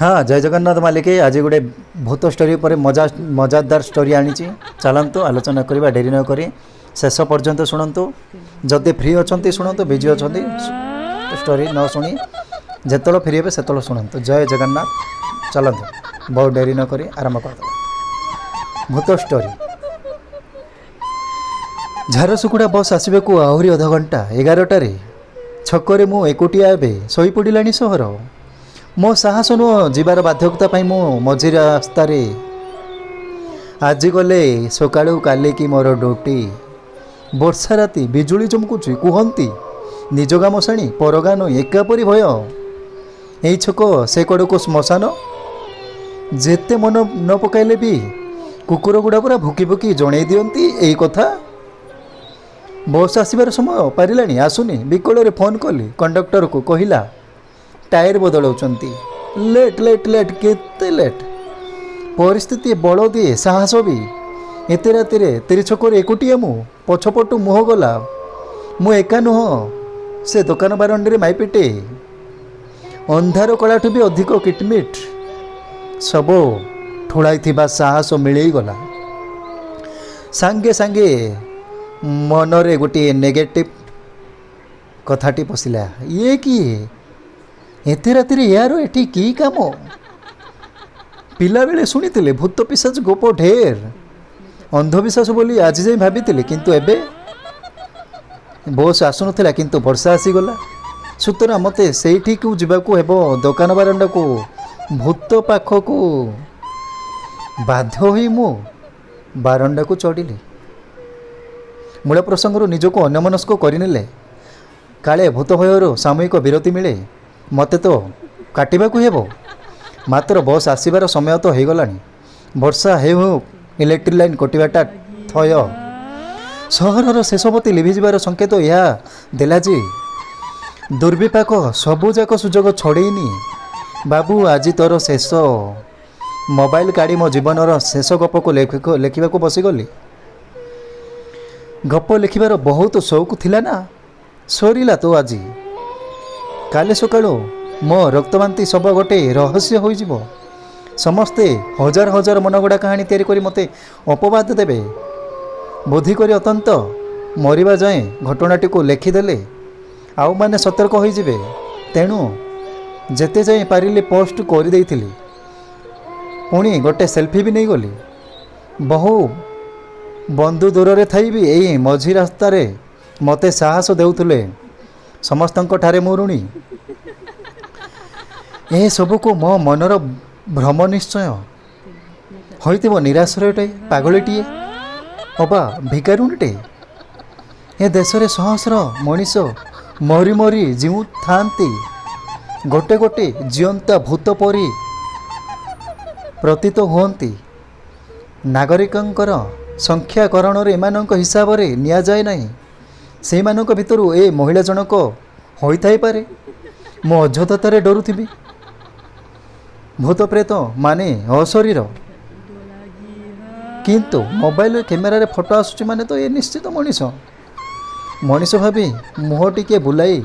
ହଁ, ଜୟ ଜଗନ୍ନାଥ ମାଲିକେ। ଆଜି ଗୋଟେ ଭୂତ ଷ୍ଟୋରି ଉପରେ ମଜାଦାର ଷ୍ଟୋରି ଆଣିଛି। ଚାଲନ୍ତୁ ଆଲୋଚନା କରିବା। ଡେରି ନ କରି ଶେଷ ପର୍ଯ୍ୟନ୍ତ ଶୁଣନ୍ତୁ। ଯଦି ଫ୍ରି ଅଛନ୍ତି ଶୁଣନ୍ତୁ, ବିଜି ଅଛନ୍ତି ଷ୍ଟୋରି ନ ଶୁଣି ଯେତେବେଳେ ଫ୍ରି ହେବେ ସେତେବେଳେ ଶୁଣନ୍ତୁ। ଜୟ ଜଗନ୍ନାଥ। ଚାଲନ୍ତୁ, ବହୁତ ଡେରି ନ କରି ଆରମ୍ଭ କରିଦେବା ଭୂତ ଷ୍ଟୋରି। ଝାରସୁଗୁଡ଼ା ବସ୍ ଆସିବାକୁ ଆହୁରି ଅଧଘଣ୍ଟା। 11ଟାରେ ଛକରେ ମୁଁ ଏକୁଟିଆ ଏବେ। ଶୋଇପଡ଼ିଲାଣି ସହର। ମୋ ସାହସ ନୁହଁ, ଯିବାର ବାଧ୍ୟକତା ପାଇଁ ମୁଁ ମଝି ରାସ୍ତାରେ। ଆଜି ଗଲେ ସକାଳୁ, କାଲିକି ମୋର ଡ୍ୟୁଟି। ବର୍ଷା ରାତି, ବିଜୁଳି ଚମକୁଛି। କୁହନ୍ତି, ନିଜ ଗାଁ ମଶାଣି ପର ଗାଁ ନଈ ଏକାପରି ଭୟ। ଏଇ ଛକ ସେ କଡ଼କୁ ଶ୍ମଶାନ। ଯେତେ ମନ ନ ପକାଇଲେ ବି କୁକୁର ଗୁଡ଼ା ପୁରା ଭୁକି ଭୁକି ଜଣେଇ ଦିଅନ୍ତି ଏଇ କଥା। ବସ୍ ଆସିବାର ସମୟ ପାରିଲାଣି, ଆସୁନି। ବିକଳରେ ଫୋନ୍ କଲି କଣ୍ଡକ୍ଟରକୁ। କହିଲା, ଟାୟାର ବଦଳାଉଛନ୍ତି। ଲେଟ୍, ଲେଟ୍, ଲେଟ୍, କେତେ ଲେଟ୍! ପରିସ୍ଥିତି ବଳ ଦିଏ, ସାହସ ବି। ଏତେ ରାତିରେ ତିରିଛକରେ ଏକୁଟିଆ ମୁଁ। ପଛପଟୁ ମୁହଁ ଗଲା। ମୁଁ ଏକା ନୁହଁ, ସେ ଦୋକାନ ବାରଣ୍ଡାରେ ମାଇପିଟେ। ଅନ୍ଧାର କଳାଠୁ ବି ଅଧିକ କିଟମିଟ୍। ସବୁ ଠୁଳାଇଥିବା ସାହସ ମିଳେଇଗଲା। ସାଙ୍ଗେ ସାଙ୍ଗେ ମନରେ ଗୋଟିଏ ନେଗେଟିଭ୍ କଥାଟି ପଶିଲା, ଇଏ କିଏ? ଏତେ ରାତିରେ ୟାର ଏଠି କି କାମ? ପିଲାବେଳେ ଶୁଣିଥିଲେ ଭୂତ ପିଶାଚ ଗୋପ ଢେର। ଅନ୍ଧବିଶ୍ୱାସ ବୋଲି ଆଜି ଯାଏଁ ଭାବିଥିଲି। କିନ୍ତୁ ଏବେ ବସ୍ ଆସୁନଥିଲା, କିନ୍ତୁ ବର୍ଷା ଆସିଗଲା। ସୁତରାଂ ମୋତେ ସେଇଠିକୁ ଯିବାକୁ ହେବ, ଦୋକାନ ବାରଣ୍ଡାକୁ, ଭୂତ ପାଖକୁ। ବାଧ୍ୟ ହୋଇ ମୁଁ ବାରଣ୍ଡାକୁ ଚଢ଼ିଲି। ମୂଳ ପ୍ରସଙ୍ଗରୁ ନିଜକୁ ଅନ୍ୟମନସ୍କ କରିନେଲେ କାଳେ ଭୂତ ଭୟରୁ ସାମୟିକ ବିରତି ମିଳେ। ମୋତେ ତ କାଟିବାକୁ ହେବ। ମାତ୍ର ବସ୍ ଆସିବାର ସମୟ ତ ହୋଇଗଲାଣି। ବର୍ଷା ହେଉ ହେଉ ଇଲେକ୍ଟ୍ରିକ୍ ଲାଇନ୍ କଟିବାଟା ଥୟ। ସହରର ଶେଷବତୀ ଲିଭିଯିବାର ସଂକେତ ଏହା ଦେଲା ଯେ ଦୁର୍ବିପାକ ସବୁଯାକ ସୁଯୋଗ ଛଡ଼େଇନି। ବାବୁ, ଆଜି ତୋର ଶେଷ। ମୋବାଇଲ କାଢ଼ି ମୋ ଜୀବନର ଶେଷ ଗପକୁ ଲେଖିବାକୁ ବସିଗଲି। ଗପ ଲେଖିବାର ବହୁତ ସଉକ ଥିଲା ନା? ସରିଲା ତୋ ଆଜି। କାଲି ସକାଳୁ ମୋ ରକ୍ତବାନ୍ତି ଶବ ଗୋଟେ ରହସ୍ୟ ହୋଇଯିବ। ସମସ୍ତେ ହଜାର ହଜାର ମନଗଢ଼ା କାହାଣୀ ତିଆରି କରି ମୋତେ ଅପବାଦ ଦେବେ। ବୁଦ୍ଧି କରି ଅନ୍ତତଃ ମରିବା ଯାଏଁ ଘଟଣାଟିକୁ ଲେଖିଦେଲେ ଆଉମାନେ ସତର୍କ ହୋଇଯିବେ। ତେଣୁ ଯେତେ ଯାଏଁ ପାରିଲି ପୋଷ୍ଟ କରିଦେଇଥିଲି। ପୁଣି ଗୋଟେ ସେଲ୍ଫି ବି ନେଇଗଲି। ବହୁ ବନ୍ଧୁ ଦୂରରେ ଥାଇ ବି ଏଇ ମଝି ରାସ୍ତାରେ ମୋତେ ସାହସ ଦେଉଥିଲେ। ସମସ୍ତଙ୍କ ଠାରେ ମୁଁ ଋଣୀ। ଏସବୁକୁ ମୋ ମନର ଭ୍ରମ ନିଶ୍ଚୟ ହୋଇଥିବ। ନିରାଶ୍ରୟଟେ, ପାଗଳୀଟିଏ ଅବା ଭିକାରୁଣୀଟେ। ଏ ଦେଶରେ ସହସ୍ର ମଣିଷ ମରି ମରି ଜିଉଁଥାନ୍ତି, ଗୋଟେ ଗୋଟେ ଜିଅନ୍ତା ଭୂତ ପରି ପ୍ରତୀତ ହୁଅନ୍ତି। ନାଗରିକଙ୍କର ସଂଖ୍ୟାକରଣରେ ଏମାନଙ୍କ ହିସାବରେ ନିଆଯାଏ ନାହିଁ। ସେଇମାନଙ୍କ ଭିତରୁ ଏ ମହିଳା ଜଣକ ହୋଇଥାଇପାରେ। ମୁଁ ଅଯଥାରେ ଡରୁଥିବି। ଭୂତ ପ୍ରେତ ମାନେ ଅଶରୀର। କିନ୍ତୁ ମୋବାଇଲ କ୍ୟାମେରାରେ ଫଟୋ ଆସୁଛି ମାନେ ତ ଏ ନିଶ୍ଚିତ ମଣିଷ। ମଣିଷ ଭାବି ମୁହଁ ଟିକେ ବୁଲାଇ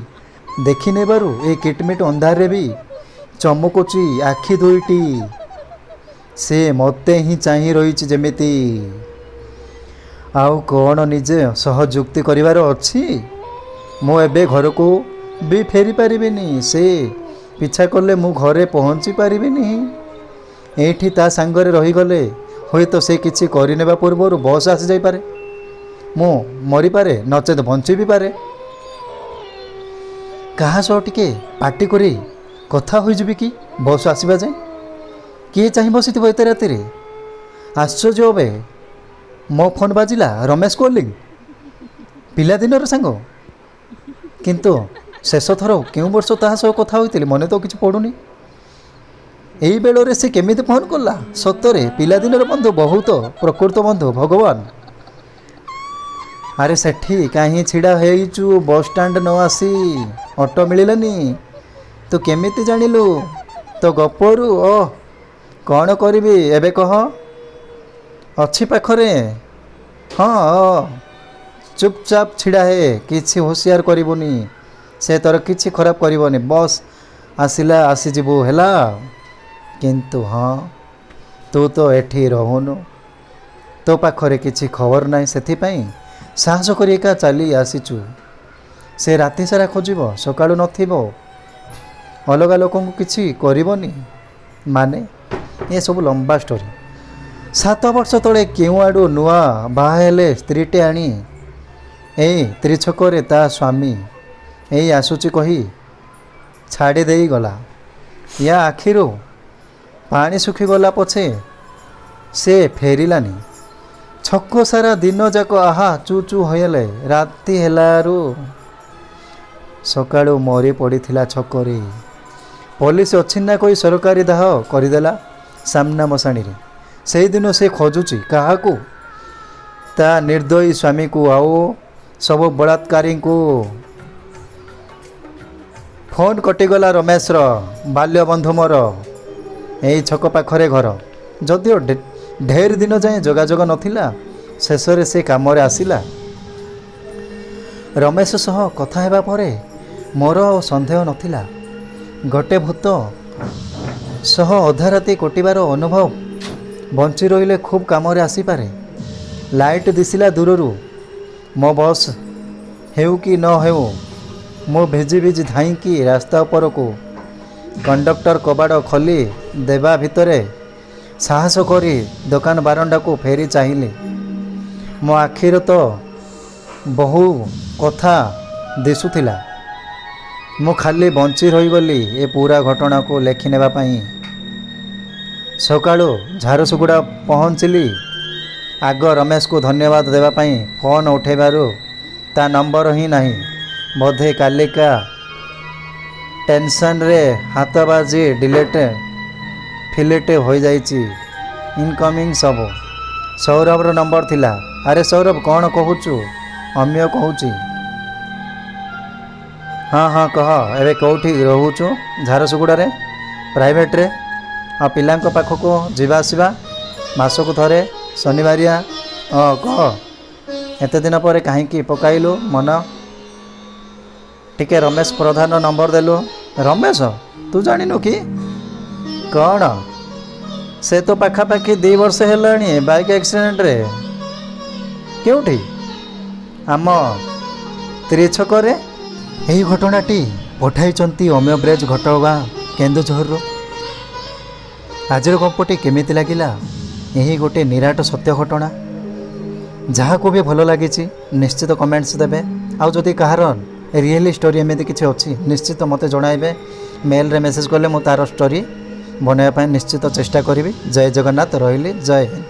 ଦେଖିନେବାରୁ ଏ କିଟମିଟ ଅନ୍ଧାରରେ ବି ଚମକୁଛି ଆଖି ଦୁଇଟି। ସେ ମୋତେ ହିଁ ଚାହିଁ ରହିଛି ଯେମିତି। ଆଉ କ'ଣ ନିଜେ ସହ ଯୁକ୍ତି କରିବାର ଅଛି? ମୁଁ ଏବେ ଘରକୁ ବି ଫେରି ପାରିବିନି। ସେ ପିଛା କଲେ ମୁଁ ଘରେ ପହଞ୍ଚି ପାରିବିନି। ଏଇଠି ତା ସାଙ୍ଗରେ ରହିଗଲେ ହୁଏତ ସେ କିଛି କରିନେବା ପୂର୍ବରୁ ବସ୍ ଆସିଯାଇପାରେ। ମୁଁ ମରିପାରେ, ନଚେତ ବଞ୍ଚି ବି ପାରେ। କାହା ସହ ଟିକେ ପାଟି କରି କଥା ହୋଇଯିବି କି ବସ୍ ଆସିବା ଯାଏଁ? କିଏ ଚାହିଁ ବସିଥିବ ଏତେ ରାତିରେ? ଆଶ୍ଚର୍ଯ୍ୟ ଏବେ ମୋ ଫୋନ୍ ବାଜିଲା। ରମେଶ କଲିଂ, ପିଲାଦିନର ସାଙ୍ଗ। କିନ୍ତୁ ଶେଷ ଥର କେଉଁ ବର୍ଷ ତାହା ସହ କଥା ହୋଇଥିଲି, ମନେ ତ କିଛି ପଡ଼ୁନି। ଏଇ ବେଳରେ ସେ କେମିତି ଫୋନ୍ କଲା? ସତରେ ପିଲାଦିନର ବନ୍ଧୁ ବହୁତ ପ୍ରକୃତ ବନ୍ଧୁ, ଭଗବାନ। ଆରେ, ସେଠି କାହିଁ ଛିଡ଼ା ହେଇଛୁ ବସଷ୍ଟାଣ୍ଡ ନ ଆସି? ଅଟୋ ମିଳିଲାନି? ତୁ କେମିତି ଜାଣିଲୁ? ତୋ ଗପରୁ। ଓହ, କ'ଣ କରିବି ଏବେ କହ? ଅଛି ପାଖରେ? ହଁ, ଚୁପଚାପ ଛିଡ଼ା ହେ, କିଛି ହୋସିଆର କରିବୁନି। ସେ ତୋର କିଛି ଖରାପ କରିବନି। ବସ୍ ଆସିଲା ଆସିଯିବୁ ହେଲା। କିନ୍ତୁ ହଁ, ତୁ ତ ଏଠି ରହୁନୁ, ତୋ ପାଖରେ କିଛି ଖବର ନାହିଁ, ସେଥିପାଇଁ ସାହସ କରି ଏକା ଚାଲି ଆସିଛୁ। ସେ ରାତି ସାରା ଖୋଜିବ, ସକାଳୁ ନଥିବ, ଅଲଗା ଲୋକଙ୍କୁ କିଛି କରିବନି। ମାନେ ଏସବୁ ଲମ୍ବା ଷ୍ଟୋରି। 7 ବର୍ଷ ତଳେ କେଉଁଆଡ଼ୁ ନୂଆ ବାହା ହେଲେ ସ୍ତ୍ରୀଟେ ଆଣି ଏଇ ତ୍ରିଛକରେ ତା ସ୍ୱାମୀ ଏଇ ଆସୁଛି କହି ଛାଡ଼ି ଦେଇଗଲା। ୟା ଆଖିରୁ ପାଣି ଶୁଖିଗଲା ପଛେ ସେ ଫେରିଲାନି। ଛକ ସାରା ଦିନଯାକ ଆହା ଚୁ ଚୁ ହେଲେ। ରାତି ହେଲାରୁ ସକାଳୁ ମରି ପଡ଼ିଥିଲା ଛକରେ। ପୋଲିସ ଅଚିହ୍ନା କହି ସରକାରୀ ଦାହ କରିଦେଲା ସାମ୍ନା ମଶାଣିରେ। ସେଇଦିନ ସେ ଖୋଜୁଛି। କାହାକୁ? ତା ନିର୍ଦ୍ଦୟୀ ସ୍ୱାମୀକୁ ଆଉ ସବୁ ବଳାତ୍କାରୀଙ୍କୁ। ଫୋନ୍ କଟିଗଲା ରମେଶର। ବାଲ୍ୟବନ୍ଧୁ ମୋର, ଏଇ ଛକ ପାଖରେ ଘର। ଯଦିଓ ଢେର ଦିନ ଯାଏଁ ଯୋଗାଯୋଗ ନଥିଲା, ଶେଷରେ ସେ କାମରେ ଆସିଲା। ରମେଶ ସହ କଥା ହେବା ପରେ ମୋର ଆଉ ସନ୍ଦେହ ନଥିଲା। ଗୋଟେ ଭୂତ ସହ ଅଧା ରାତି କଟିବାର ଅନୁଭବ ବଞ୍ଚି ରହିଲେ ଖୁବ୍ କାମରେ ଆସିପାରେ। ଲାଇଟ୍ ଦିଶିଲା ଦୂରରୁ। ମୋ ବସ୍ ହେଉ କି ନ ହେଉ, ମୁଁ ଭିଜି ଭିଜି ଧାଇଁକି ରାସ୍ତା ଉପରକୁ। କଣ୍ଡକ୍ଟର କବାଟ ଖୋଲି ଦେବା ଭିତରେ ସାହସ କରି ଦୋକାନ ବାରଣ୍ଡାକୁ ଫେରି ଚାହିଁଲି। ମୋ ଆଖିରେ ତ ବହୁ କଥା ଦିଶୁଥିଲା। ମୁଁ ଖାଲି ବଞ୍ଚି ରହିଗଲି ଏ ପୁରା ଘଟଣାକୁ ଲେଖିନେବା ପାଇଁ। ସକାଳୁ ଝାରସୁଗୁଡ଼ା ପହଞ୍ଚିଲି ଆଗ ରମେଶକୁ ଧନ୍ୟବାଦ ଦେବା ପାଇଁ। ଫୋନ୍ ଉଠାଇବାରୁ ତା ନମ୍ବର ହିଁ ନାହିଁ। ବୋଧେ କାଲିକା ଟେନସନରେ ହାତ ବାଜି ଡିଲେଟ୍ ଫିଲେଟ୍ ହୋଇଯାଇଛି ଇନକମିଂ ସବୁ। ସୌରଭର ନମ୍ବର ଥିଲା। "ଆରେ ସୌରଭ, କ'ଣ କହୁଛୁ? ଅମିୟ କହୁଛି।" "ହଁ ହଁ, କହ। ଏବେ କେଉଁଠି ରହୁଛୁ?" "ଝାରସୁଗୁଡ଼ାରେ, ପ୍ରାଇଭେଟରେ।" "ଆଉ ପିଲାଙ୍କ ପାଖକୁ ଯିବା ଆସିବା?" "ମାସକୁ ଥରେ, ଶନିବାରିଆ।" "ହଁ, କହ। ଏତେ ଦିନ ପରେ କାହିଁକି ପକାଇଲୁ ମନ? ଟିକେ ରମେଶ ପ୍ରଧାନର ନମ୍ବର ଦେଲୁ।" "ରମେଶ? ତୁ ଜାଣିନୁ କି କ'ଣ? ସେ ତ ପାଖାପାଖି 2 ବର୍ଷ ହେଲାଣି ବାଇକ୍ ଆକ୍ସିଡେଣ୍ଟରେ।" "କେଉଁଠି?" "ଆମ ତ୍ରିଛକରେ।" ଏହି ଘଟଣାଟି ପଠାଇଛନ୍ତି ଅମିୟ ବ୍ରେଜ, ଘଟଗାଁ, କେନ୍ଦୁଝରରୁ। ଆଜିର ଗପଟି କେମିତି ଲାଗିଲା? ଏହି ଗୋଟେ ନିରାଟ ସତ୍ୟ ଘଟଣା। ଯାହାକୁ ବି ଭଲ ଲାଗିଛି, ନିଶ୍ଚିତ କମେଣ୍ଟସ୍ ଦେବେ। ଆଉ ଯଦି କାହାର ରିଏଲି ଷ୍ଟୋରି ଏମିତି କିଛି ଅଛି, ନିଶ୍ଚିତ ମୋତେ ଜଣାଇବେ। ମେଲ୍ରେ ମେସେଜ୍ କଲେ ମୁଁ ତା'ର ଷ୍ଟୋରି ବନାଇବା ପାଇଁ ନିଶ୍ଚିତ ଚେଷ୍ଟା କରିବି। ଜୟ ଜଗନ୍ନାଥ। ରହିଲି, ଜୟ ହିନ୍ଦ।